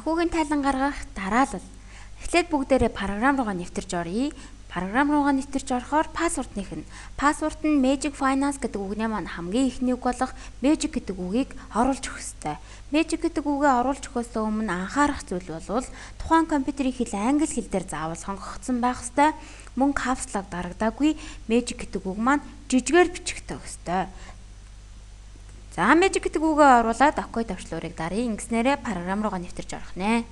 Санхүүгийн тайлан гаргах дараалал. Эхлээд бүгдээрээ програм руугаа нэвтэрч оръё. Програм руугаа нэвтэрч орохоор password нэх нь. Password нь Magic Finance гэдэг үгний маань хамгийн эхний үг болох Magic гэдэг үгийг оруулж өгөх ёстой. Magic гэдэг үгээ оруулж өгөхөөс өмнө анхаарах зүйл бол тухайн компьютерийн хэл англи хэл дээр заавал сонгогдсон байх ёстой. Мөн caps lock дарагдаагүй Magic гэдэг үг маань жижигээр бичигдэх ёстой. За, Magic гэдэг үгээ оруулаад OK товчлуурыг даръя. Ингэснээрээ програм руугаа нэвтэрч орох нэ.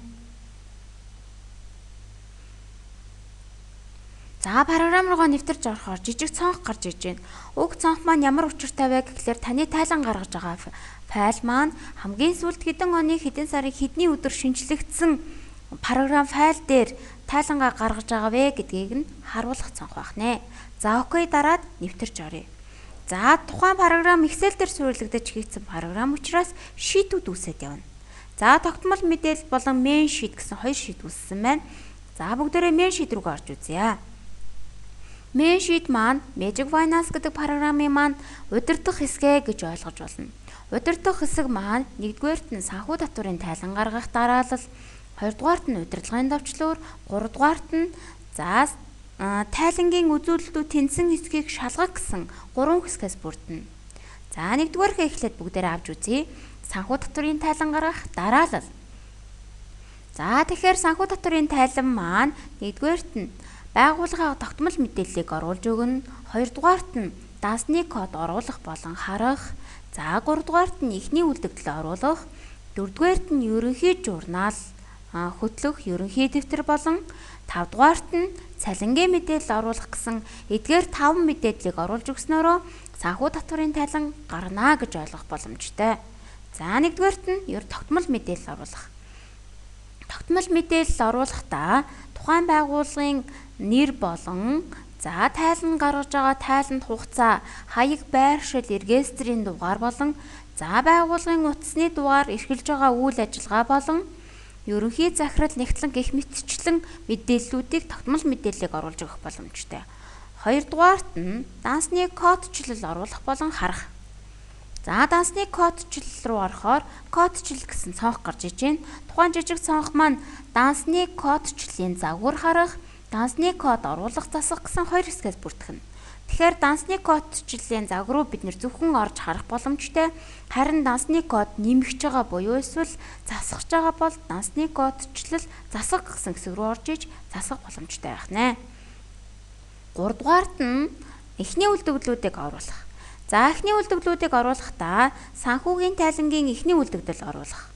За, програм руугаа нэвтэрч орохоор жижиг цонх гарч иж байна. Уг цонх маань ямар учиртай вэ гэхлээр таны тайлан гаргаж байгаа файл маань хамгийн сүүлд хэдэн оны хэдэн сарын хэдний өдөр шинэчлэгдсэн програм файл дээр тайлангаа гаргаж байгаа вэ гэдгийг нь харуулах цонх байх нэ. За, OK дараад нэвтэрч оръё. За, тухайн програм Excel дээр суурилагдаж хийгдсэн програм учраас sheet үүд үүсээд явна. За, тогтмол мэдээлэл болон main sheet гэсэн хоёр sheet үүссэн байна. За, бүгдээрээ main sheet рүүгээ орж үзье. Main sheet маань Magic Finance гэдэг програмын маань удирдах хэсгээ гэж ойлгож болно. Удирдах хэсэг маань нэгдүгээрт нь санхүү татварын тайлан гаргах дараалал, хоёрдугаарт нь удирдлагын товчлуур, гуравдугаарт нь за тайлангийн үзүүлэлтүүд тэнцсэн хэсгийг шалгах гэсэн гурван хэсгээс бүрдэнэ. За, нэгдүгээрхээ эхлээд бүгдээрээ авч үзье. Санхүү татварын тайлан гаргах дараалал. За, тэгэхээр санхүү татварын тайлан маань нэгдүгээрт нь байгууллагын тогтмол мэдээллийг оруулж өгнө. Хоёрдугаарт нь дансны код оруулах болон харах. За, гуравдугаарт нь эхний үлдэгдэл оруулах. Дөрөвдүгээрт нь ерөнхий журнал хөтлөх, ерөнхий дэвтэр болон тавдугаарт нь цалингийн мэдээлэл оруулах гэсэн эдгээр таван мэдээллийг оруулж өгснөөрөө санхүү татварын тайлан гарна гэж ойлгох боломжтой. За, нэгдүгээрт нь ер тогтмол мэдээлэл оруулах. Тогтмол мэдээлэл оруулахдаа тухайн байгууллагын нэр болон за тайлан гаргаж байгаа тайланд хугацаа, хаяг, байршил, регистрийн дугаар болон за байгууллагын утасны дугаар, эрхэлж байгаа үйл ажиллагаа болон ерөнхий захирал, нягтлан гэх мэтчлэн мэдээллүүдийг тогтмол мэдээллийг оруулж өгөх боломжтой. Хоёрдугаарт нь дансны кодчлал оруулах болон харах. За, дансны кодчлал руу орохоор кодчлал гэсэн цонх гарч иж байна. Тухайн жижиг цонх маань дансны кодчлалын загвар харах, дансны код оруулах, засах гэсэн хоёр хэсгээс бүрдэх нь. Тэгэхээр дансны кодчлалын загвар руу бид нэр зөвхөн орж харах боломжтой. Харин дансны код нэмэгч байгаа буюу эсвэл засах байгаа бол дансны кодчлал засах гэсэн хэсэг рүү орж иж засах боломжтой байх нэ. Гуравдугаарт нь эхний үлдэгдлүүдийг оруулах. За, эхний үлдэгдлүүдийг оруулахдаа санхүүгийн тайлангийн эхний үлдэгдэл оруулах.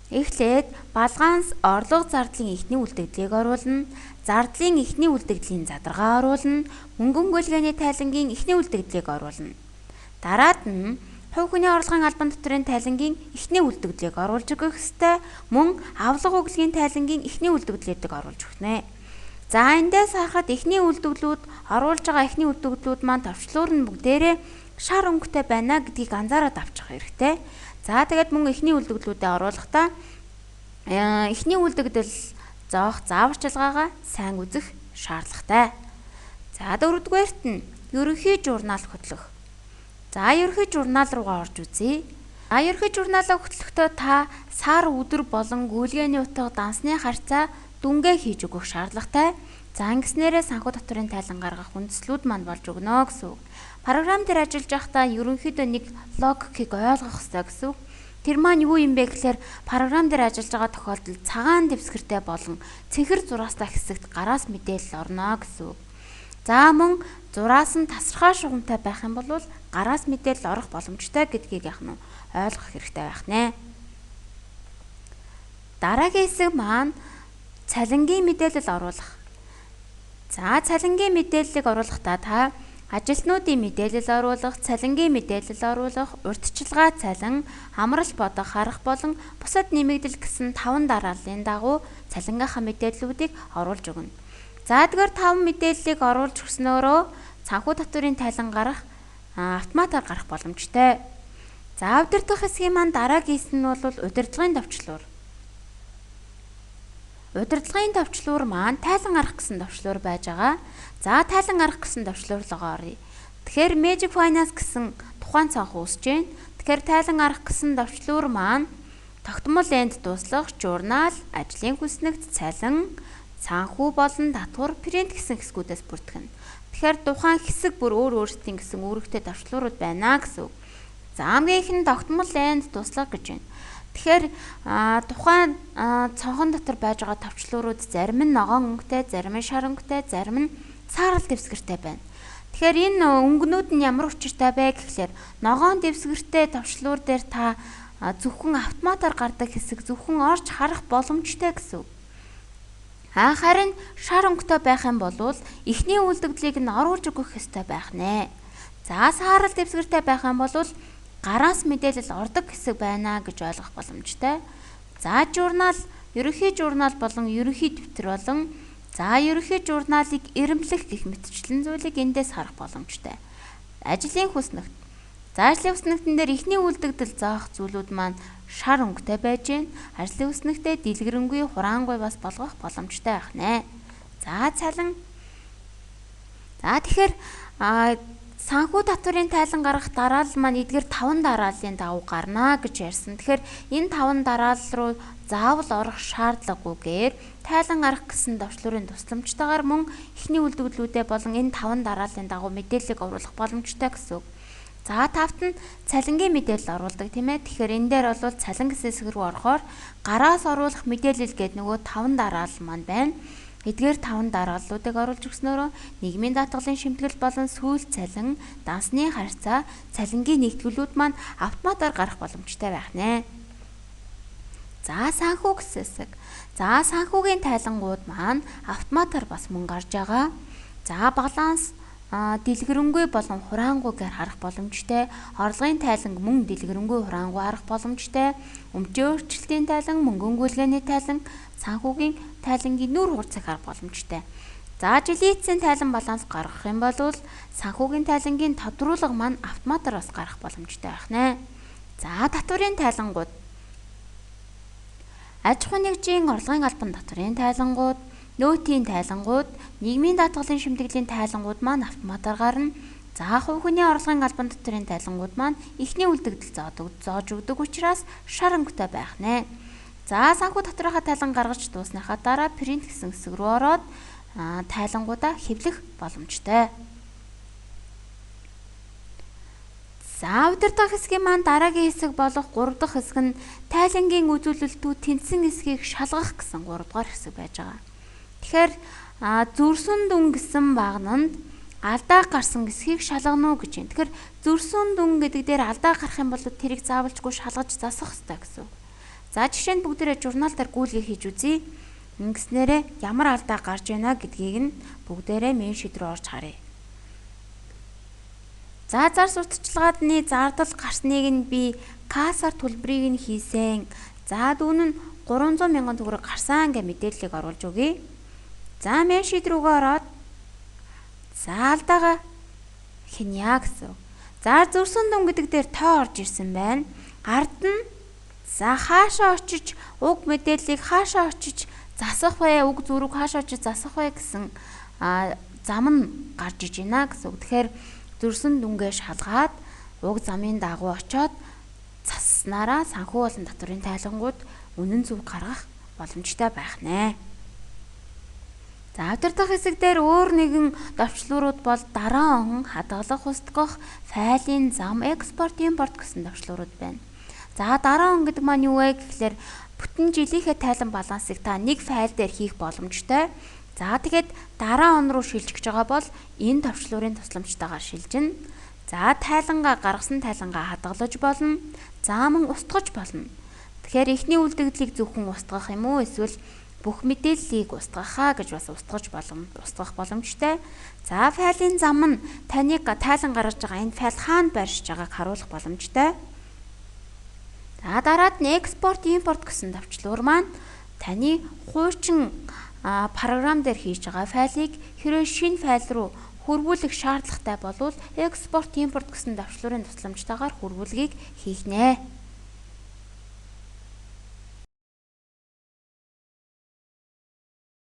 Эхлээд балганс орлого зардлын эхний үлдэгдлийг оруулна, зардлын эхний үлдэгдлийн задаргаа оруулна, мөнгөн гүйлгээний тайлангийн эхний үлдэгдлийг оруулна. Дараад нь хувь хүний орлогын албан татварын тайлангийн эхний үлдэгдлийг оруулж өгөх ёстой, мөн авлага өглөгийн тайлангийн эхний үлдэгдлүүдийг оруулж өгнө. За, эндээс харахад эхний үлдэгдлүүд оруулж байгаа эхний үлдэгдлүүд маань товчлуур нь бүгдээрээ шар өнгөтэй байна гэдгийг анзаараад авчих хэрэгтэй. За, тэгээд мөн эхний үлдэгдлүүдээ оруулахдаа эхний үлдэгдэл зоох зааварчилгаагаа сайн үзэх шаардлагатай. За, дөрөвдүгээрт нь ерөнхий журнал хөтлөх. За, ерөнхий журнал руугаа орж үзье. За, ерөнхий журналаа хөтлөхдөө та сар, өдөр болон гүйлгээний утга, дансны харьцаа, дүнгээ хийж өгөх шаардлагатай. За, ингэснээрээ санхүү татварын тайлан гаргах үндслүүд маань болж өгнө гэсэн үг. Програм дээр ажиллаж байхдаа ерөнхийдөө нэг логикийг ойлгох ёстой гэсэн үг. Тэр маань юу юм бэ гэхээр програм дээр ажиллаж байгаа тохиолдолд цагаан дэвсгэртэй болон цэнхэр зураастай хэсэгт гараас мэдээлэл орно гэсэн үг. За, мөн зураас нь тасархай шугамтай байх юм бол гараас мэдээлэл орох боломжтой гэдгийг яг нь ойлгох хэрэгтэй байх нэ. Дараагийн хэсэг маань цалингийн мэдээлэл оруулах. За, цалингийн мэдээллийг оруулахдаа та ажилтнуудын мэдээлэл оруулах, цалингийн мэдээлэл оруулах, урьдчилгаа цалин, амралт бодох, харах болон бусад нэмэгдэл гэсэн таван дарааллын дагуу цалингийнхаа мэдээллүүдийг оруулж өгнө. За, тэгэхээр таван мэдээллийг оруулж өгснөөрөө санхүү татварын тайлан гарах автоматар гарах боломжтой. За, удирдах хэсгийн маань дараагийн хэсэг нь бол удирдлагын товчлуур. Удирдлагын товчлуур маань тайлан гаргах гэсэн товчлуур байж байгаа. За, тайлан гаргах гэсэн товчлуурлогоо оръё. Тэгэхээр Magic Finance гэсэн тухайн цонх үүсэж байна. Тэгэхээр тайлан гаргах гэсэн товчлуур маань Тогтмол энд дуслах, журнал, ажлын хүснэгт, цалин, санхүү болон татвар, принт гэсэн хэсгүүдээс бүртгэнэ. Тэгэхээр тухайн хэсэг бүр өөр өөрсдийн гэсэн үүрэгтэй товчлуурууд байна гэсэн үг. За хамгийн их нь тогтмол энд туслах гэж байна. Тэгэхээр тухайн цонхон дотор байж байгаа товчлуурууд зарим нь ногоон өнгөтэй, зарим нь шар өнгөтэй, зарим нь саарал дэвсгэртэй байна. Тэгэхээр энэ өнгөнүүд нь ямар учиртай вэ гэхлээр ногоон дэвсгэртэй товчлуур дээр та зөвхөн автоматар гардаг хэсэг зөвхөн орж харах боломжтой гэсэн үг. Харин шар өнгөтэй байх юм бол эхний үйлдэгдлийг нь оруулж өгөх ёстой байх нэ. За саарал дэвсгэртэй байх юм бол гараас мэдээлэл ордог хэсэг байна гэж ойлгох боломжтой. За журнал, ерөнхий журнал болон ерөнхий дэвтэр болон за ерөнхий журналыг эрэмблэх гэх мэтчлэн зүйлийг эндээс харах боломжтой. Ажлын хүснэгт. За ажлын хүснэгтэн дээр эхний үйлдэгдэл заах зүйлүүд маань шар өнгөтэй байж гэн. Ажлын хүснэгтээ дэлгэрэнгүй, хураангүй бас болгох боломжтой байх нэ. За цалин. За тэгэхээр санхүү татварын тайлан гаргах дараалал маань эдгээр 5 дарааллын дагуу гарна гэж ярьсан. Тэгэхээр энэ 5 дараалал руу заавал орох шаардлагагүйгээр тайлан гаргах гэсэн товчлуурын тусламжтайгаар мөн эхний үйлдэгдлүүдээ болон энэ 5 дарааллын дагуу мэдээллийг оруулах боломжтой гэсэн үг. За тавт нь цалингийн мэдээлэл оруулдаг тийм ээ. Тэгэхээр энэ дээр бол цалин гэсэн хэсэг рүү орохоор гараас оруулах мэдээлэл гээд нөгөө 5 дараалал маань байна. Эдгээр 5 дарааллуудыг оруулж өгснөөрөө нийгмийн даатгалын шимтгэл болон сүүл цалин, дансны харьцаа, цалингийн нэгтгэлүүд маань автоматар гарах боломжтой байх нэ. За санхүү гэсэн хэсэг. За санхүүгийн тайлангууд маань автоматар бас мөн гарч байгаа. За баланс дэлгэрэнгүй болон хураангүйгээр харах боломжтой. Орлогын тайланг мөн дэлгэрэнгүй хураангуй харах боломжтой. Өмчийн өөрчлөлтийн тайлан, мөнгөн гүйлгээний тайлан, санхүүгийн тайлангийн нүүр хурцыг харах боломжтой. За жилийн эцсийн тайлан баланс гаргах юм бол санхүүгийн тайлангийн тодруулга маань автоматар бас гарах боломжтой байх нэ. За татварын тайлангууд. Аж ахуйн нэгжийн орлогын албан татварын тайлангууд, нөөтийн тайлангууд, нийгмийн даатгалын шимтгэлийн тайлангууд маань автоматар гарна. За хувь хүний орлогын албан татварын тайлангууд маань эхний үлдэгдэл зоож өгдөг учраас шар өнгөтэй байх нэ. За санхүү татварынхаа тайлан гаргаж дуусныхаа дараа принт гэсэн хэсэг рүү ороод тайлангуудаа хэвлэх боломжтой. За удирдах хэсгийн маань дараагийн хэсэг болох 3 дахь хэсэг нь тайлангийн үзүүлэлтүүд тэнцсэн хэсгийг шалгах гэсэн 3 дугаар хэсэг байж байгаа. Тэгэхээр зөрсөн дүн гэсэн багнанд алдаа гарсан хэсгийг шалгана уу гэж байна. Тэгэхээр зөрсөн дүн гэдэг дээр алдаа гарах юм бол тэрийг заавалчгүй шалгаж засах ёстой гэсэн үг. За жишээ нь бүгдээрээ журнал дээр гүйлгээ хийж үзье. Ингэснээрээ ямар алдаа гарч байна гэдгийг нь бүгдээрээ мен шид рүү орж харъя. За зар сурталчилгааны зардал гарсныг нь би кассаар төлбөрийг нь хийсэн. За дүүн нь 300 мянган төгрөг гарсан гэх мэдээллийг оруулж өгье. За мен шид рүүгээ ороод за алдаагаа хинья гэсэн. За зөрсөн дүн гэдэг дээр тоо орж ирсэн байна. Ард нь за хаашаа очиж уг мэдээллийг хаашаа очиж засах вэ? Уг зүрэг хаашаа очиж засах вэ гэсэн зам нь гарч иж байна гэсэн үг. Тэгэхээр зөрсөн дүнгээ шалгаад уг замын дагуу очоод заснараа санхүү болон татварын тайлангууд үнэн зөв гаргах боломжтой байх нэ. За удирдах хэсэг дээр өөр нэгэн товчлуурууд бол дараа он, хадгалах, устгах, файлын зам, экспорт, импорт гэсэн товчлуурууд байна. За дараа он гэдэг маань юу вэ гэхлээр бүтэн жилийнхээ тайлан балансыг та нэг файл дээр хийх боломжтой. За тэгээд дараа он руу шилжиж байгаа бол энэ товчлуурын тусламжтайгаар шилжинэ. За тайлангаа гаргасан тайлангаа хадгалж болно. За мөн устгаж болно. Тэгэхээр эхний үлдэгдлийг зөвхөн устгах юм уу эсвэл бүх мэдээллийг устгахаа гэж бас устгах боломжтой. За файлын зам нь таны тайлан гаргаж байгаа энэ файл хаана байршиж байгааг харуулах боломжтой. За дараад нь экспорт, импорт гэсэн товчлуур маань таны хуучин програм дээр хийж байгаа файлыг хэрвээ шинэ файл руу хөрвүүлэх шаардлагатай болвол экспорт, импорт гэсэн товчлуурын тусламжтайгаар хөрвүүлгийг хийх нэ.